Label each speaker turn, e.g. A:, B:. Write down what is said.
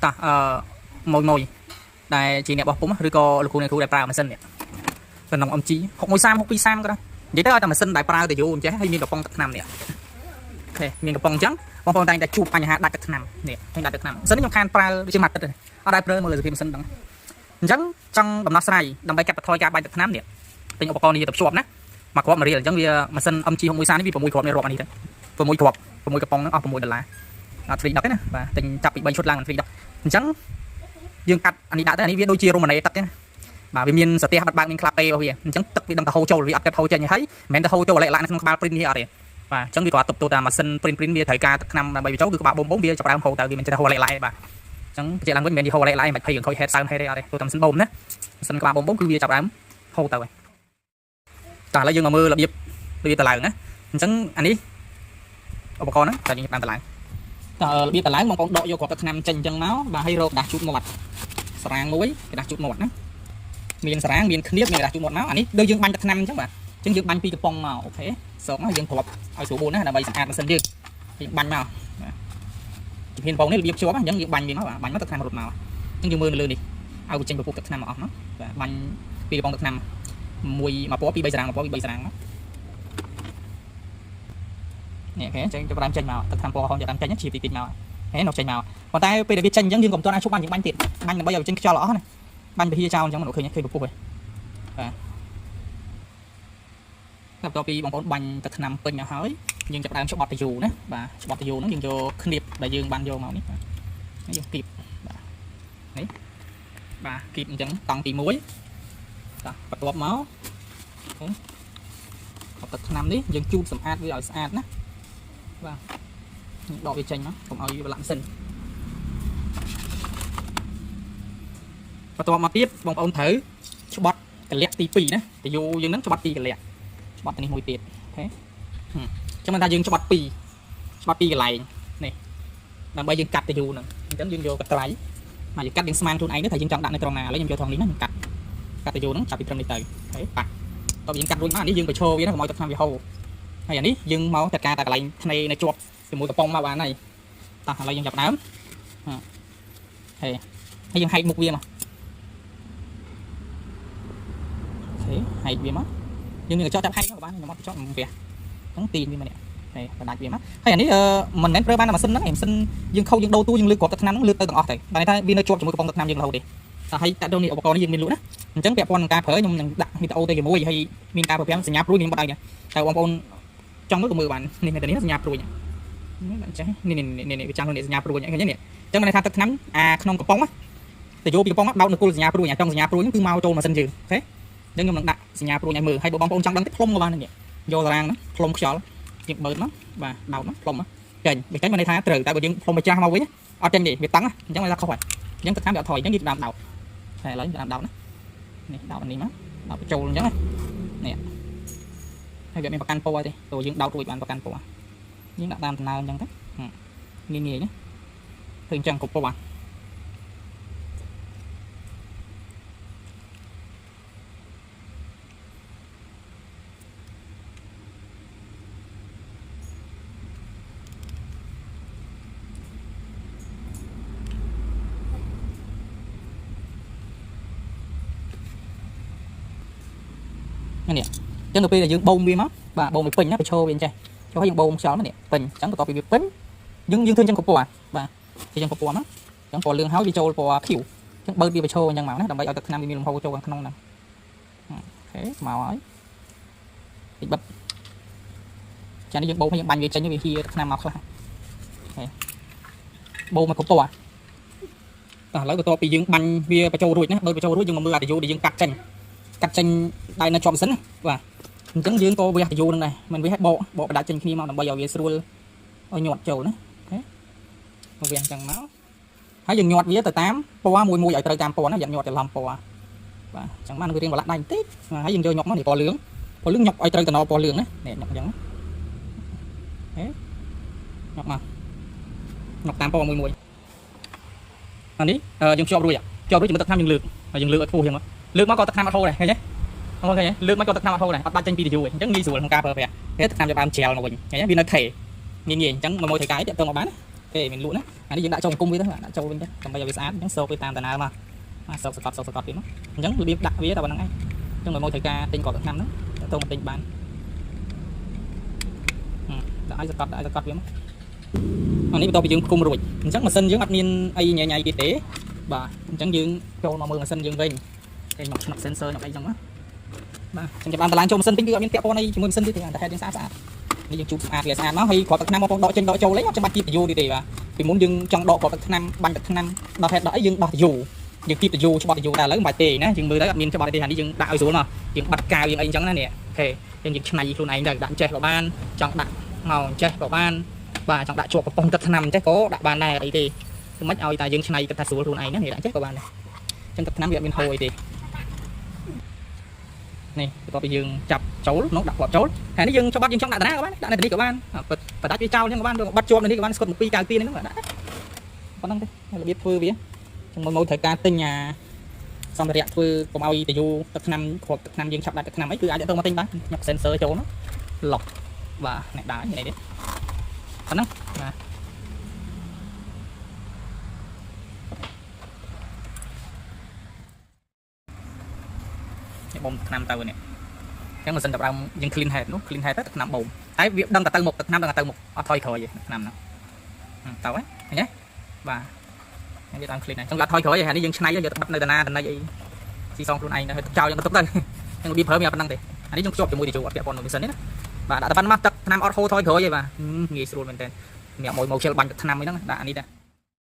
A: តោះអឺមួយមួយដែលជាអ្នកបោះពុំឬក៏លោកគ្រូអ្នកគ្រូដែលប្រើម៉ាស៊ីននេះក្នុង MG 613 623ក៏ដែរនិយាយទៅឲ្យតែម៉ាស៊ីនដែលប្រើទៅយូរអញ្ចេះហើយមានកំប៉ុងទឹកថ្នាំនេះអូខេមានកំប៉ុងអញ្ចឹងបងប្អូនតែងតែជួបបញ្ហាដាច់ទឹកថ្នាំនេះឃើញដាច់ទឹកថ្នាំម៉ាស៊ីននេះខ្ញុំខានប្រើដូចជាមួយអាទិត្យទេអត់ដែលប្រើមើលសភាពម៉ាស៊ីនហ្នឹងអញ្ចឹងចង់ដំណោះស្រាយដើម្បីកាត់បន្ថយការបាញ់ទឹកថ្នាំនេះទិញឧបករណ៍នេះទៅភ្ជាប់ណាមួយគ្រាប់មួយរៀលអញ្ចឹងវាម៉ាស៊ីន MG 613នេះវា6គ្រាប់នេះរាប់អានេះទៅ6គ្រាប់6កំប៉ុងហ្នឹងអស់6ដុល្លារអត់ free ដឹកទេណាបាទទិញចាប់ពី3ឈុតឡើងមិន free ដឹកអញ្ចឹងយើងកាត់អានេះដាក់ទៅអានេះវាដូចជារ៉ូម៉ាណេទឹកទេណាបាទវាមានសទះបាត់បើកមានក្លាពេរបស់វាអញ្ចឹងទឹកវាដឹងតែហូរចូលវាអត់កាត់ហូរចេញហើយមិនមែនតែហូរចូលអលិឡានៅក្នុងក្បាល print នេះអត់ទេបាទអញ្ចឹងវាក៏ទប់ទល់តាមម៉ាស៊ីន print print វាត្រូវការទឹកថ្នាំដើម្បីវាចូលគឺក្បាលបូមបូមវាចាប់ដើមហូរទៅវាមិនចេះហូរអលិឡាទេបាទអញ្ចឹងបញ្ជាក់ឡើងវិញមិនមែនជាហូរអលិឡាមិនភ័យខូច head សើម head ទេអត់ទេទោះតែម៉ាស៊ីនបូមណាម៉ាស៊ីនក្បាលបូមបូមគឺវាចាប់ដើមហូរទៅហើយតោះឥឡូវយើងមកមើលរបៀបរបៀបតឡើងណាអញ្ចឹងអានេះឧបករណ៍ហ្នឹងតែយើងចាប់ដើមតឡើងតើរបៀបតឡើងបងប្អូនដកយកគ្រាប់ទឹកថ្នាំចេញអញ្ចឹងមកបាទឲ្យរកដាស់ជូតមាត់សារាងមួយក្រដាស់ជូតមាត់ណាមានសារាងមានឃ្នៀបមានក្រដាស់ជូតមាត់មកអានេះដូចយើងបាញ់ទឹកថ្នាំអញ្ចឹងបាទអញ្ចឹងយើងបាញ់ពីកំប៉ុងមកអូខេសោកមកយើងគ្រាប់ឲ្យស្រួលណាដើម្បីសម្អាតម៉ាស៊ីនយើងយើងបាញ់មកបាទជំហានបងនេះរបៀបភ្ជាប់អញ្ចឹងយើងបាញ់វាមកបាទបាញ់មកទឹកថ្នាំរត់មកអញ្ចឹងយើងមើលនៅលើនេះឲ្យវាចេញពពុះទឹកថ្នាំមកអស់មកបាទបាញ់ពីកំប៉ុងទឹកថ្នាំមួយមួយពណ៌ពី3សារាងមួយពណ៌ពី3សារាងមកនេះអូខេអញ្ចឹងចាប់ដើមចេញមកទឹកថ្នាំពណ៌ក្រហមចាប់ដើមចេញជ្រាបតិចតិចមកហេនោះចេញមកប៉ុន្តែពេលដែលវាចេញអញ្ចឹងយើងកុំទាន់អាចឈប់បាញ់យើងបាញ់ទៀតបាញ់ដើម្បីឲ្យវាចេញខ្យល់អស់ណាបាញ់ពហិចោលអញ្ចឹងមិនឃើញឃើញពពុះទេបាទបន្ទាប់ពីបងប្អូនបាញ់ទឹកថ្នាំពេញមកហើយយើងចាប់ដើមច្បត់តយូណាបាទច្បត់តយូហ្នឹងយើងយកឃ្នៀបដែលយើងបានយកមកនេះបាទយើងគៀបបាទនេះបាទគៀបអញ្ចឹងតង់ទី1តោះបន្ទាប់មកអូខេទឹកថ្នាំនេះយើងជូតសម្អាតវាឲ្យស្អាតណាបាទដកវាចេញមកកុំឲ្យវាប្រឡាក់ម៉ាស៊ីនបន្ទាប់មកទៀតបងប្អូនត្រូវច្បត់កលៈទី2ណាតយូយើងហ្នឹងច្បត់2កលៈច្បត់ទៅនេះមួយទៀតអូខេអញ្ចឹងមិនថាយើងច្បត់2ច្បត់2កន្លែងនេះដើម្បីយើងកាត់តយូហ្នឹងអញ្ចឹងយើងយកកត្រៃមកយើងកាត់យើងស្មានខ្លួនឯងទៅថាយើងចង់ដាក់នៅត្រង់ណាឥឡូវខ្ញុំយកត្រង់នេះណាខ្ញុំកាត់កាត់តយូហ្នឹងចាប់ពីត្រឹមនេះទៅអូខេបាក់តោះយើងកាត់រួចមកនេះយើងបញ្ឈរវាណាកុំឲ្យទឹកថ្នាំវាហូរហើយអានេះយើងមកចាត់ការតែកន្លែងធ្នេនៅជាប់ជាមួយកំប៉ុងមកបានហើយតោះឥឡូវយើងចាប់ដើមហេហើយយើងហែកមុខវាមកអូខេហែកវាមកយើងមានកញ្ចក់ចាប់ហែកមកបានខ្ញុំអត់កញ្ចក់ខ្ញុំវះហ្នឹងទាញវាមកនេះហេបដាច់វាមកហើយអានេះមិនមែនប្រើបានតែម៉ាស៊ីនហ្នឹងឯងម៉ាស៊ីនយើងខូចយើងដូរទូយើងលើកគ្រាប់ទឹកថ្នាំហ្នឹងលើកទៅទាំងអស់ទៅបានថាវានៅជាប់ជាមួយកំប៉ុងទឹកថ្នាំយើងរហូតទេតែហើយតាក់ទងនេះឧបករណ៍នេះយើងមានលក់ណាអញ្ចឹងពាក់ព័ន្ធនឹងការប្រើខ្ញុំនឹងដាក់វីដេអូទៅជាមួយហើយមានការប្រើប្រាស់សញ្ញាព្រួយខ្ញុំបត់ឲ្យតែបងប្អូនចង់មើលក៏មើលបាននេះនៅនេះសញ្ញាព្រួយនេះបាទចេះនេះនេះនេះវាចាំងនេះសញ្ញាព្រួយឃើញទេនេះអញ្ចឹងមានន័យថាទឹកថ្នាំអាក្នុងកំប៉ុងទៅយកពីកំប៉ុងដោតនៅគល់សញ្ញាព្រួយអាចង់សញ្ញាព្រួយហ្នឹងគឺមកចូលម៉ាស៊ីនយើងអូខេអញ្ចឹងខ្ញុំនឹងដាក់សញ្ញាព្រួយឲ្យមើលហើយបើបងប្អូនចង់ដឹងទេផ្លុំក៏បានដែរនេះយកតារាងហ្នឹងផ្លុំខ្យល់យើងបឺតមកបាទដោតមកផ្លុំមកចេញបើចេញមានន័យថាត្រូវតែបើយើងផ្លុំទៅចាស់មកវិញអត់ចេញទេវាតឹងអញ្ចឹងមានថាខុសហើយអញ្ចឹងទឹកថ្នាំវាអត់ថយអញ្ចឹងយើងដើមដោតតែឥឡូវដើមដោតណានេះដោតនេះមកដោតបញ្ចូលអញ្ចឹងនេះហើយវាមានប្រកាន់ពណ៌ទេព្រោះយើងដោតរួចបានប្រកាន់ពណ៌យើងដាក់តាមដំណើរអញ្ចឹងទៅងាយងាយណាធ្វើអញ្ចឹងគ្រប់ពណ៌នេះអញ្ចឹងទៅពេលដែលយើងបូមវាមកបាទបូមវាពេញណាបញ្ឈរវាអញ្ចេះចុះហើយយើងបូមខ្យល់មកនេះពេញអញ្ចឹងបន្ទាប់ពីវាពេញយើងយើងធ្វើអញ្ចឹងគ្រប់ពណ៌បាទអញ្ចឹងគ្រប់ពណ៌មកអញ្ចឹងពណ៌លឿងហើយវាចូលពណ៌ខៀវអញ្ចឹងបើវាបញ្ឈរអញ្ចឹងមកណាដើម្បីឲ្យទឹកថ្នាំវាមានលំហូរចូលខាងក្នុងហ្នឹងអូខេមកហើយតិចបិទចានេះយើងបូមហើយយើងបាញ់វាចេញវាហៀទឹកថ្នាំមកខ្លះអូខេបូមមកគ្រប់ពណ៌តោះឥឡូវបន្ទាប់ពីយើងបាញ់វាបញ្ចូលរួចណាបើបញ្ចូលរួចយើងមកមើលអត្តយោដែលយើងកាត់ចេញកាត់ចេញដៃនៅជាប់ម៉ាស៊ីនណាបាទអញ្ចឹងយើងក៏វះតយូនឹងដែរមិនវះឲ្យបកបកបដាច់ចេញគ្នាមកដើម្បីឲ្យវាស្រួលឲ្យញាត់ចូលណាអូខេមកវះអញ្ចឹងមកហើយយើងញាត់វាទៅតាមពណ៌មួយមួយឲ្យត្រូវតាមពណ៌ណាយើងញាត់ច្រឡំពណ៌បាទអញ្ចឹងបានវារៀងប្រឡាក់ដៃបន្តិចហើយយើងយកញាត់មកនេះពណ៌លឿងពណ៌លឿងញាត់ឲ្យត្រូវតំណពណ៌លឿងណានេះញាត់អញ្ចឹងហេញាត់មកញាត់តាមពណ៌មួយមួយអានេះយើងភ្ជាប់រួចភ្ជាប់រួចជាមួយទឹកថ្នាំយើងលើកហើយយើងលើកឲ្យខ្ពស់អញ្ចឹងមកលើកមកក៏ទឹកថ្នាំអត់ហូរដែរឃើញទេអូខេលើកមកក៏ទឹកថ្នាំអត់ហូរដែរអត់បាច់ចេញពីតយូទេអញ្ចឹងងាយស្រួលក្នុងការប្រើប្រាស់ទឹកថ្នាំចាប់ដើមជ្រាលមកវិញឃើញទេវានៅថេងាយងាយអញ្ចឹងមួយមួយត្រូវការតាក់ទងមកបានណា គេមានលក់ណាអានេះយើងដាក់ចូលអង្គុំវាទៅដាក់ចូលវិញទៅដើម្បីឲ្យវាស្អាតអញ្ចឹងសោកវាតាមតាណើមកបាទសោកសកត់សោកសកត់វាមកអញ្ចឹងរបៀបដាក់វាតែប៉ុណ្្នឹងឯងអញ្ចឹងមកត្រូវការទិញគ្រាប់ទឹកថ្នាំហ្នឹងទៅមកទិញបានដាក់ឲ្យសកត់ដាក់ឲ្យសកត់វាមកអានេះបន្ទាប់ពីយើងផ្គុំរួចអញ្ចឹងម៉ាស៊ីនយើងអត់មានអីញ៉ៃញ៉ៃទៀតទេបាទអញ្ចឹងយើងចូលមកមើលម៉ាស៊ីនយើងវិញគេមកឆ្នុក sensor មកអីចឹងណាបាទអញ្ចឹងបានតម្លើងចូលម៉ាស៊ីនវិញគឺអត់មានពាក់ព័ន្ធអីជាមួយម៉ាស៊ីនទេតែហេតុយើងស្អាតស្អាតនេះយើងជូតស្អាតវាស្អាតមកហើយគ្រាប់ទឹកថ្នាំមកដកចេញដកចូលអីអត់ចាំបាច់គៀបតយោទេបាទពីមុនយើងចង់ដកគ្រាប់ទឹកថ្នាំបាញ់ទឹកថ្នាំដោះហេតុដោះអីយើងដោះតយោយើងគៀបតយោច្បាត់តយោតែឥឡូវមិនបាច់ទេណាយើងមើលទៅអត់មានច្បាត់ទេអានេះយើងដាក់ឲ្យស្រួលមកយើងបាត់កាវយើងអីអញ្ចឹងណានេះអូខេយើងយើងឆ្នៃខ្លួនឯងទៅដាក់ចេះក៏បានចង់ដាក់មកចេះក៏បានបាទចង់ដាក់ជាប់កំប៉ុងទឹកថ្នាំចេះក៏ដាក់បានដែរអីទេគឺមិនឲ្យតែយើងឆ្នៃគិតថាស្រួលខ្លួនឯងណានេះដាក់ចេះក៏បានដែរអញ្ចឹងទឹកថ្នាំវាអត់មានហូរអីទេនេះបន្ទាប់ពីយើងចាប់ចូលនោះដាក់គ្រាប់ចូលហើយនេះយើងច្បាត់យើងចង់ដាក់តាណាក៏បានដាក់នៅនេះក៏បានបដាច់វាចោលអញ្ចឹងក៏បានបាត់ជាប់នៅនេះក៏បានស្កុតមកពីកៅទៀននេះក៏ដាក់ប៉ុណ្្នឹងទេរបៀបធ្វើវាចឹងមកត្រូវការទិញអាសម្ភារៈធ្វើកុំឲ្យតយោទឹកថ្នាំគ្រាប់ទឹកថ្នាំយើងឆាប់ដាក់ទឹកថ្នាំអីគឺអាចទៅមកទិញបានញ៉ាំ sensor ចូលនោះឡុកបាទអ្នកដើរនេះទេប៉ុណ្ណឹងបាទនេះបូមទឹកថ្នាំទៅនេះអញ្ចឹងម៉ាស៊ីនចាប់ដើមយើង clean head នោះ clean head ទៅទឹកថ្នាំបូមតែវាដឹងតែទៅមុខទឹកថ្នាំដឹងតែទៅមុខអត់ថយក្រោយទេទឹកថ្នាំហ្នឹងទៅហ្នឹងឃើញទេបាទវាតាម clean ហ្នឹងអញ្ចឹងអត់ថយក្រោយទេហើយនេះយើងឆ្នៃយកទៅបិទនៅតាណាតាណៃអីស៊ីសងខ្លួនឯងទៅចោលយើងទៅទុកទៅអញ្ចឹងរបៀបប្រើមានប៉ុណ្្នឹងទេអានេះយើងភ្ជាប់ជាមួយទៅចូលអត់ពាក់ព័ន្ធនឹងម៉ាស៊ីនទេណាបាទដាក់តែប៉ុណ្្នឹងមកទឹកថ្នាំអត់ហូរថយក្រោយទេបាទងាយស្រួលមែនតើមានមួយមកខ្ជិលបាញ់ទឹកថ្នាំអីហ្នឹងដាក់អានេះដែរ។